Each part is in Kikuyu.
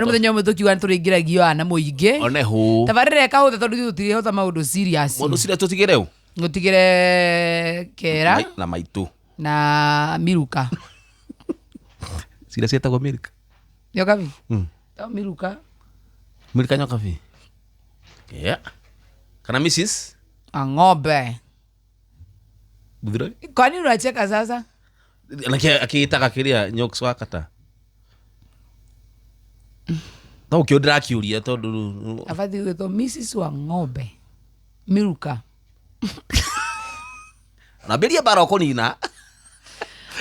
Nĩ mũthenya ũmwe tũkiuga nĩ tũrĩingĩragio aa na mũingĩ. One hũ. Tabarĩra ĩkahũtha tondũ ithuĩ tũtirĩhota maũndũ serious. Mũndũ cira tũtigĩre ũ? Gũtigĩre kera Na maitũ. na miruka. Cira ciĩtagwo Milka. Nyokabi? To miruka. Milka Nyokabi. Yeah. Kana Mrs. Ang'ombe. Buthira. Kwani unacheka sasa? Nake akĩĩtaga kĩrĩa Nyoks wa kata. No kĩo ndĩrakĩũria tondũ Abathi gwĩtwo Mrs. wa ng'ombe. Miruka. Nambĩrie mbara ũkũnina.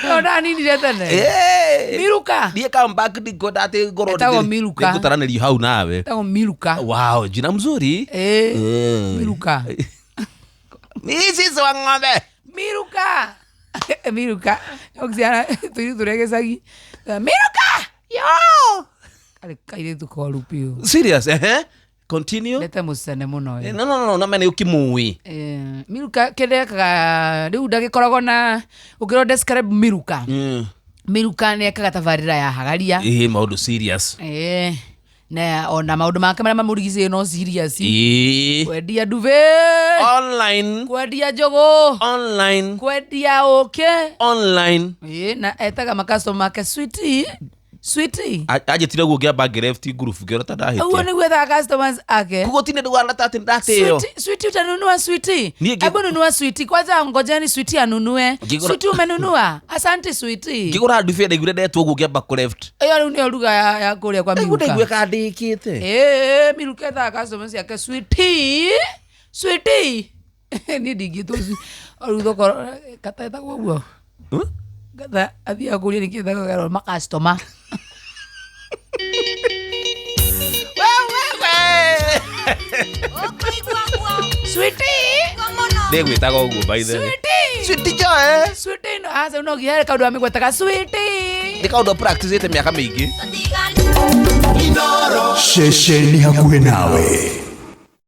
No ndaninire tene. Eh. Miruka. Niĩ come back ndikwenda atĩ ngorwo Etagwo Miruka. Nĩngũtaranĩrio hau nawe. Etagwo Miruka. Wow, jina mzuri. Eh. Eh. Miruka. Mrs. wa ng'ombe. Miruka. Miruka. Oxiana tũirĩtu tũrĩa gĩcagi. Miruka. Yo. Karĩ kairĩtu koru biũ. Serious, eh? Continue. Ndete mũcene mũno. Eh, No, no, no, no, mene ũkĩmũĩ. Eh, Miruka kĩrĩa ekaga rĩu ndagĩkoragwo na ũkĩrwo describe Miruka. Miruka nĩ ekaga tabarĩra ya hagaria. Ĩĩ, maũndũ serious. Eh, na ona maũndũ make marĩa mamũrigicĩirie no serious. Ĩĩ. Kwendia ndube. Online. Kwendia njũgũ. Online. Kwendia ũkĩ. Online. Ĩĩ, na etaga makastoma make sweetie. Sweetie. Anjĩtire ũguo ngĩamba ngĩrefti ngurubu ngĩona ta Ũguo ndahĩtia. nĩguo etaga customers ake. Koguo tinde ndũgana ta atĩ ndatĩo. Sweetie, sweetie utanunua sweetie. Niĩ ngĩ- Hebu nunua sweetie. Kwanza ngojeni sweetie anunue. Ngĩgũra- Sweetie umenunua? Asante sweetie. Ngĩgũra ndube ndaiguire ndetwo ũguo ngĩamba kũreft. Ĩyo rĩu nĩyo ruga ya kũrĩa kwa Ndaigua Miruka. ndaigua kandĩkĩte. Ĩĩ, Miruka etaga customers ciake sweetie. Sweetie. Niĩ ndingĩtwo rĩu thoko kata ĩtagwo ũguo. Kata athiaga kũria nĩkĩ ĩtagwo ĩkerwo makastoma. Sweetie. Ndĩgwĩtaga ũguo by the way. Sweetie. Sweetie Joy. Sweetie no aca no nginya kaũndũ amĩgwetaga sweetie. Nĩ kaũndũ practice-ĩte mĩaka mĩingĩ. Ceceni hakuhĩ nawe.